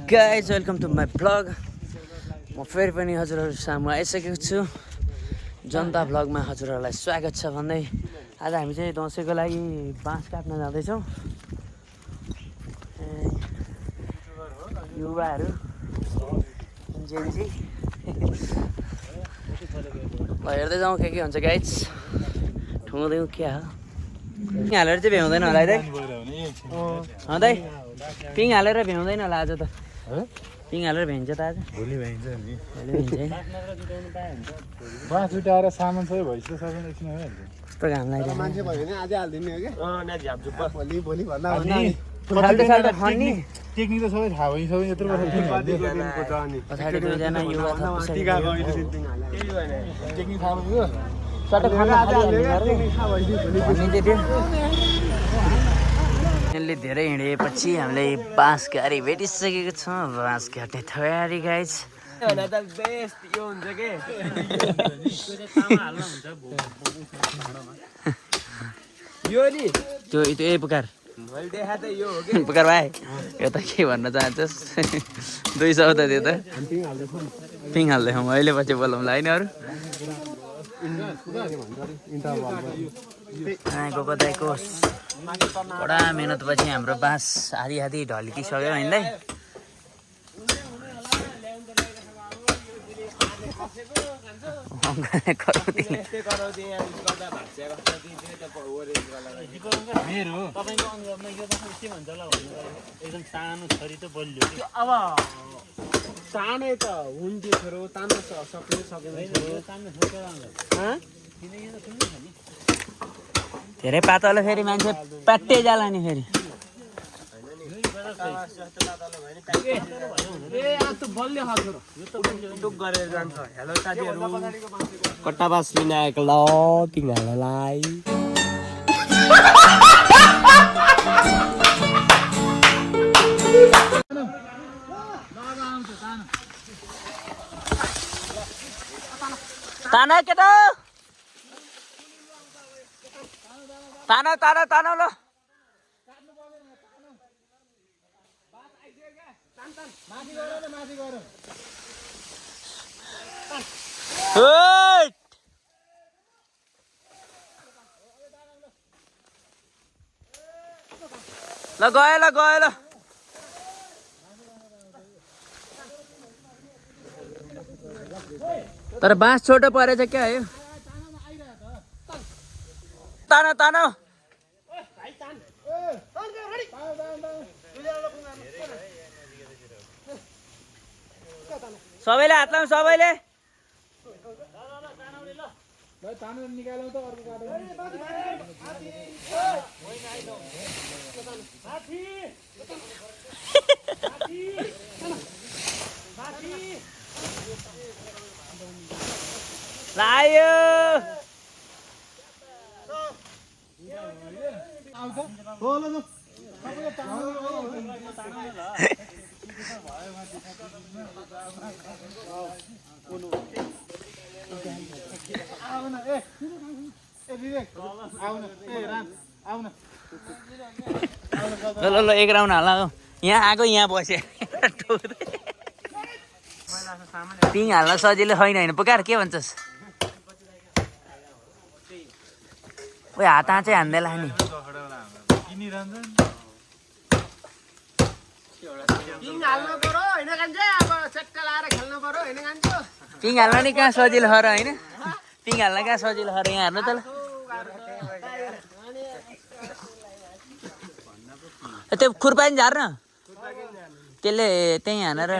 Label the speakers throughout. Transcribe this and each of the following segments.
Speaker 1: Guys welcome to my blog. म फेरि पनि हजुरहरू सामु आइसकेको छु। जनता ब्लगमा हजुरहरूलाई स्वागत छ भन्दै आज हामी चाहिँ दसैँको लागि बाँस काट्न जाँदैछौँ। युवाहरू जेन्जी ल हेर्दै जाउँ के हुन्छ गाइज। ठुङ्गौँ क्या हो पिङ हालेर चाहिँ भ्याउँदैन होला है दाइ पिङ हालेर भ्याउँदैन होला आज त पिङ हालेर भ्याइन्छ त आज
Speaker 2: भोलि भ्याइन्छ नि
Speaker 1: भ्याइन्छ
Speaker 2: बाँस उठाएर सामान सबै भइसक्यो सबै एकछिन भइहाल्छ।
Speaker 1: कस्तो घाम लागिरहेको
Speaker 3: मान्छे भयो भने आजै हालिदिने हो कि भोलि भन्दा
Speaker 2: टेक्निक त सबै थाहा भयो सबै यत्रो
Speaker 1: पछाडि दुईजना युवा
Speaker 2: टेक्निक थाहा भयो
Speaker 1: यसले धेरै हिँडेपछि हामीले बाँस गाडी भेटिसकेको छौँ। बाँस काट्ने तयारी गाइज त्यो ए पुकार पुकार भाइ यो त के भन्न चाहन्छस् 200 त त्यो त पिङ हाल्दैछौँ अहिले पछि बोलाउँला होइन अरू गएको दाइको कडा मेहनतपछि हाम्रो बाँस आधी ढल्किसक्यो होइन
Speaker 3: तानै त हुन्थ्यो छोरो तान्न सक्ने सकेन
Speaker 1: धेरै पातलो फेरि मान्छे पाट्टै जाला नि फेरि
Speaker 3: कट्टा बास लिन आएको ल तिनीहरूलाई
Speaker 1: ताना केटा ताना ताना ताना ल ल गयो तर बाँस छोटो परेछ क्या है ताना ताना सबैले हात लाउँ सबैले लायो ल एक राउन्ड हाल यहाँ आएको यहाँ बस्यो पिङ हाल्न सजिलो होइन पुकार के भन्छस् ओ हात चाहिँ हान्दैला नि पिङ हाल्न नि कहाँ सजिलो खर होइन पिङ हाल्न कहाँ सजिलो खर यहाँ हेर्नु त ल त्यो खुर्पानी झार्न त्यसले त्यहीँ हानेर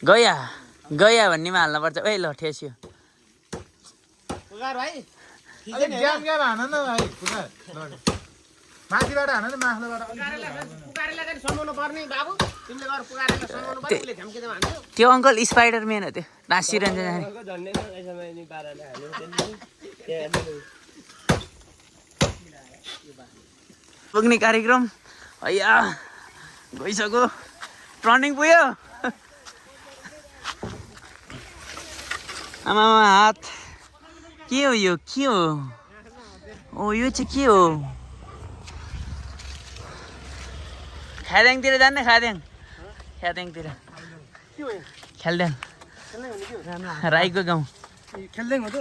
Speaker 1: गया भन्नेमा हाल्नुपर्छ ए ल ठेस्यो
Speaker 2: माथिबाट हान न माथिबाट
Speaker 1: त्यो अङ्कल स्पाइडरम्यान हो त्यो नासिरहन्छ पुग्ने कार्यक्रम अय्या गइसक्यो टर्निङ पुग्यो आमा हात के हो यो के हो ओ यो चाहिँ के हो खाद्याङतिर जाने खाद्याङतिर
Speaker 3: के भयो
Speaker 1: खेल्द्याङ
Speaker 3: खेल्दै हुने के
Speaker 1: राईको गाउँ
Speaker 3: खेल्दै हो त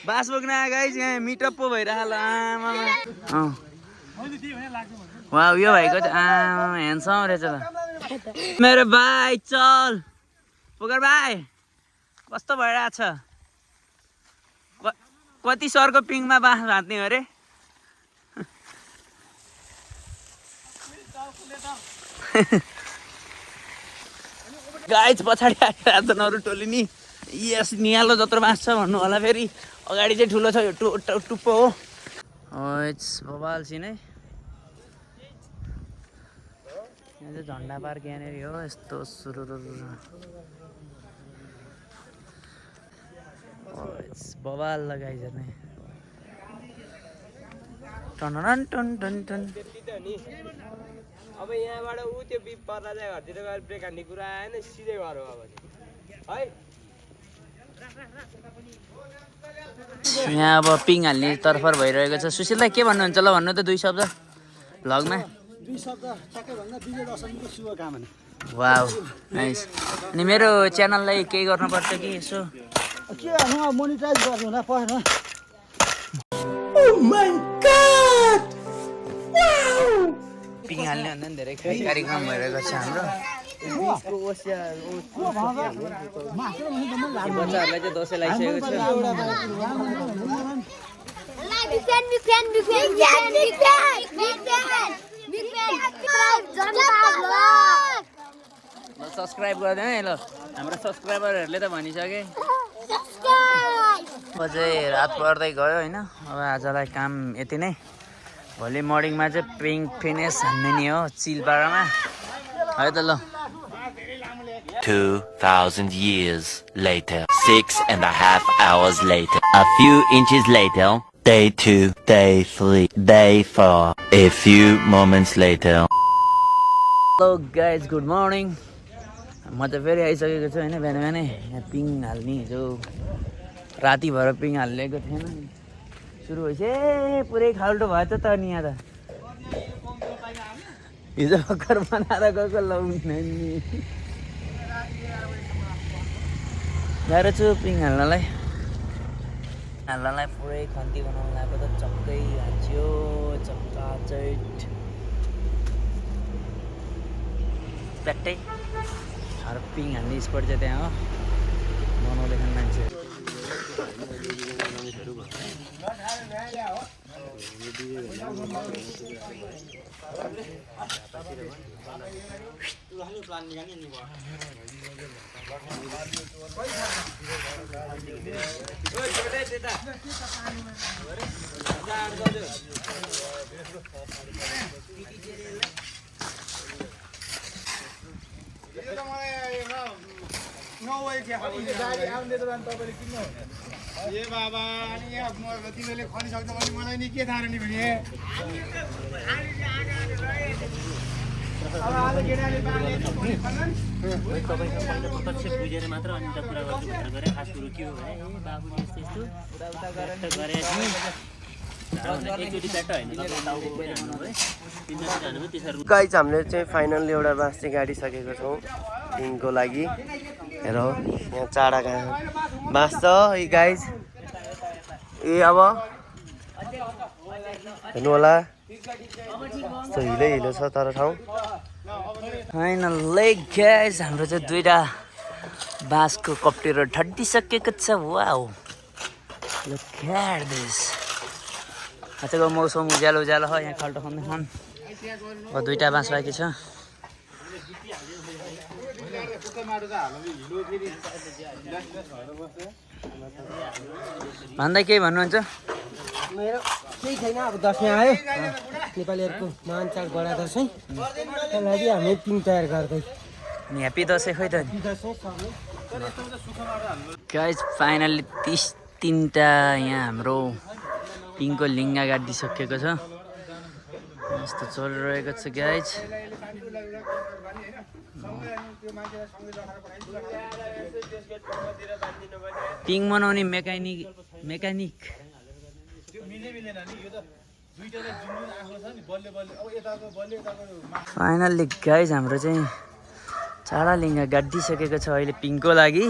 Speaker 1: बास बोक्न आयो गाइस यहाँ मिटअप पो भइरहेको ल आमा वा यो भाइको चाहिँ आमा ह्यान्डसम रहेछ ल मेरो भाइ चल पुगर भाइ कस्तो भइरहेछ कति सरको पिङमा बाँस भाँच्ने हो अरे गाइस पछाडि आइरहेको अरू टोली नि यस निहालो जत्रो बाँस छ भन्नु होला फेरि अगाडि चाहिँ ठुलो छ यो टुप्पो हो बबाल्छी नै यहाँ चाहिँ झन्डा पार्क यहाँनिर हो यस्तो सुरु बबाल लगाइज नै टन टन टन टन
Speaker 3: अब यहाँबाट ऊ त्यो बिप पर्ला चाहिँ घरतिर गएर ब्रेक हान्ने कुरा आएन सिधै घर हो अब है
Speaker 1: यहाँ अब पिङ हाल्ने तर्फर भइरहेको छ सुशील दाइ के भन्नुहुन्छ ल भन्नु त 2 शब्द भ्लगमा
Speaker 3: 2 शब्द ठ्याक्कै भन्दा विजय दशमीको शुभकामना
Speaker 1: वाउ नाइस अनि मेरो च्यानललाई केही गर्नुपर्छ कि यसो
Speaker 3: के गर्नु मोनिटाइज गर्नु होला पर्छ
Speaker 1: पिङ हाल्ने भन्दा पनि धेरै कार्यक्रम भइरहेको छ हाम्रो बच्चाहरूलाई चाहिँ दसैँ लगाइसकेको छ सब्सक्राइब गरिदिनु है ल हाम्रो सब्सक्राइबरहरूले त भनिसके चाहिँ रात पर्दै गयो होइन अब आजलाई काम यति नै भोलि मर्निङमा चाहिँ पिङ फिनिस हान्ने नि हो चिलपाडामा है त ल
Speaker 4: 2,000 years later, 6.5 hours later, a few inches later, day 2, day 3, day 4, a few moments later.
Speaker 1: Hello guys good morning म त फेरि आइसकेको छु होइन बिहान बिहानै यहाँ पिङ हाल्ने हिजो राति भएर पिङ हालिएको थिएन सुरु भएछ पुरै खाल्टो भयो त नि यहाँ त हिजो भर्खर बनाएर गएको लाउने नि गएर छु पिङ हाल्नलाई पुरै खन्ती बनाउनु लाग्यो त चक्कै हाल्छ्यो चक्का चैट प्याट्टै अरू पिङ हाल्ने स्पट चाहिँ त्यहाँ हो बनाउँदैछन् मान्छे
Speaker 2: ए बाबा अनि यहाँ तिमीले खनिसक्दा पनि मलाई नि के थाहा नि भने
Speaker 5: प्रत्यक्ष बुझेर मात्र अनि त कुरा गर्छु भनेर गरे खास कुरो के हो भने बाबुले यस्तो गरे
Speaker 3: गाइज हामीले चाहिँ फाइनल्ली एउटा बाँस चाहिँ गाडिसकेको छौँ पिङको लागि हेर यहाँ चाडा कहाँ बाँस छ है गाइज ए अब हेर्नु होला यस्तो हिलो छ तर ठाउँ
Speaker 1: होइन लेग ग्यास हाम्रो चाहिँ 2टा बाँसको कप्टेरो ठड्डिसकेको छ वाउ लुक एट दिस आजको मौसम उज्यालो उज्यालो हो यहाँ खाल्टो खन्दैछन् अब 2टा बाँस बाँकी छ भन्दै केही भन्नुहुन्छ
Speaker 3: मेरो केही छैन अब दसैँ आयो नेपालीहरूको महान चाड बडा दसैँ त्यही लागि हामी पिङ तयार गर्दै
Speaker 1: ह्याप्पी दसैँ खोइ त नि गाइज फाइनल्ली 3टा यहाँ हाम्रो पिङको लिङ्गा गाडिसकेको छ यस्तो चलिरहेको छ गाइज पिङ बनाउने मेकानिक फाइनल्ली गाइज हाम्रो चाहिँ चाडा लिङ्गा गाडिसकेको छ अहिले पिङको लागि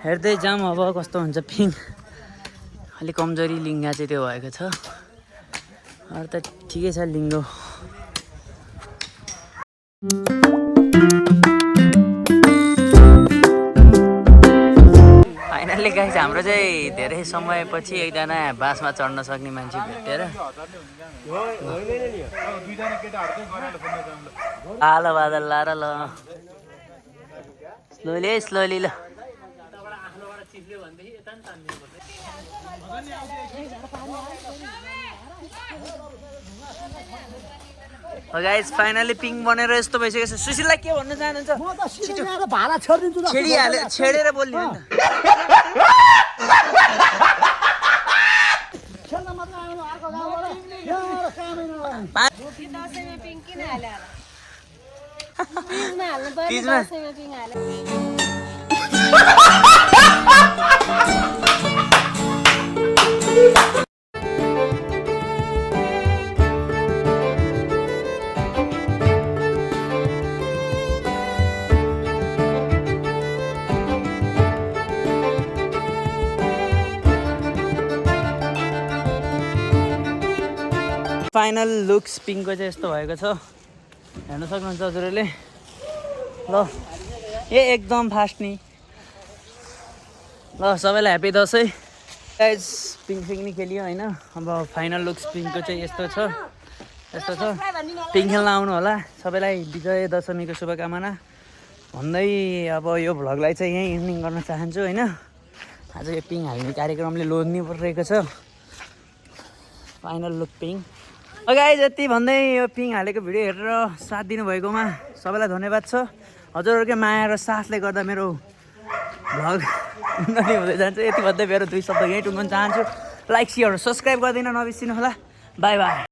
Speaker 1: हेर्दै जाऊँ अब कस्तो हुन्छ पिङ अलिक कमजोरी लिङ्गा चाहिँ त्यो भएको छ अरू त ठिकै छ लिङ्गो फाइनल्ली गाइस हाम्रो चाहिँ धेरै समयपछि एकजना बासमा चढ्न सक्ने मान्छे भेटेर आलो बादल लाएर ल स्लोली ल गाइस फाइनली पिङ बनेर यस्तो भइसकेको छ सुशीललाई के भन्न चाहनुहुन्छ छेडेर बोल्ने हो नि फाइनल लुक्स पिङको चाहिँ यस्तो भएको छ हेर्न सक्नुहुन्छ हजुरहरूले ल एकदम फास्ट नि ल सबैलाई ह्याप्पी दसैँ गाइज पिङ नि खेलियो होइन अब फाइनल लुक्स पिङको चाहिँ यस्तो छ पिङ खेल्न आउनु होला सबैलाई विजय दशमीको शुभकामना भन्दै अब यो भ्लगलाई चाहिँ यहीँ इन्डिङ गर्न चाहन्छु होइन आज यो पिङ हाल्ने कार्यक्रमले लोड्नु परिरहेको छ फाइनल लुक पिङ गाइज यति भन्दै यो पिङ हालेको भिडियो हेरेर साथ दिनुभएकोमा सबैलाई धन्यवाद छ हजुरहरूकै माया र साथले गर्दा मेरो भ्लग उन्नति हुँदै जान्छ यति भन्दै मेरो 2 शब्द यहीँ टुङ्गन चाहन्छु लाइक सेयर सब्सक्राइब गर्दिन नबिर्सिनु होला बाई बाई